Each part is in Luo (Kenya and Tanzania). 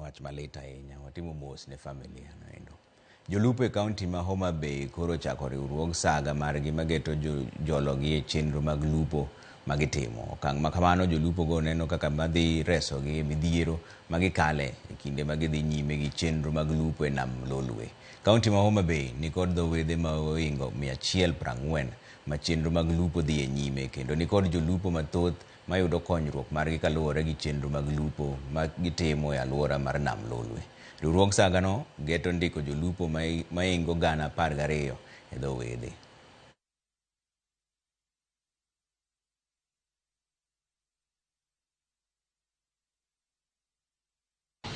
Wach malit ahinya. Watimo mos ne familia noendo. Jolupo e kaunti ma Homa Bay koro ochako riwruog saga margi mageto jologi e chenro mag lupo magitimo. Okang' ma kamano jolupo go neno kaka madhi resogi e midhiero magikale e kinde ma gidhi nyime gi chenro mag lupo e nam Lolwe. Kaunti ma Homa Bay nikod dho wedhe ma ohingo 140 ma chenro mag lupo dhi e nyime kendo nikod jolupo mathoth mayudo konyruok margi kaluwore gi chenro mag lupo ma gitimo e alwora mar nam Lolwe. Riwruog sagano geto ndiko jolupo maingo 12,000 e dho wedhe.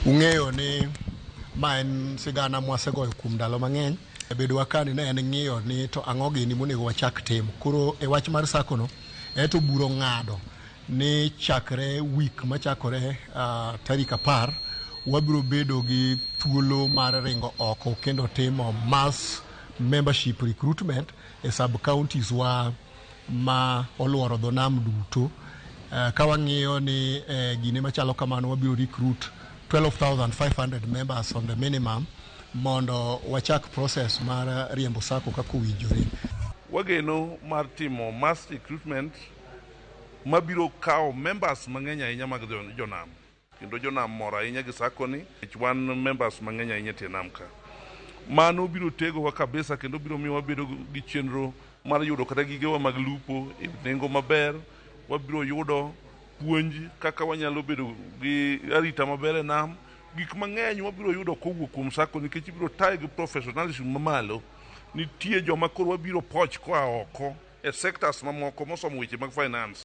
Ung'eyo ni ma en sigana mwasegoyo kuom ndalo mang'eny. Bedowa kani ne en ng'iyo ni to ang'o gini monego wachak timo. Koro e wach mar sako no, eto buro ng'ado ni chakre week machakore tarik 10 wabiro bedo gi thuolo mar ringo oko kendo timo mass membership recruitment e sub counties wa ma oluoro dho nam duto. Ka wang'iyo ni gine machalo kamano wabiro recruit 12,500 members on the minimum mondo wachak process mar riembo sako kaka owinjore. Wageno mar timo mass recruitment mabiro kawo members mang'eny ahinya mag jonam. Kendo jonam mor ahinya gi sako ni, nikech wan members mang'eny ahinya e tie nam ka. Mano biro tegowa kabisa kendo biro miyo wabedo gi chenro mar yudo kata gigewa mag lupo e nengo maber. Wabiro yudo puonj kaka wanyalo bedo gi arita maber e nam. Gik mang'eny wabiro yudo kowuok kuom sako nikech ibiro taye gi professionalism mamalo. Nitie joma koro wabiro poch koa oko e sectors mamoko mosomo weche mag finance.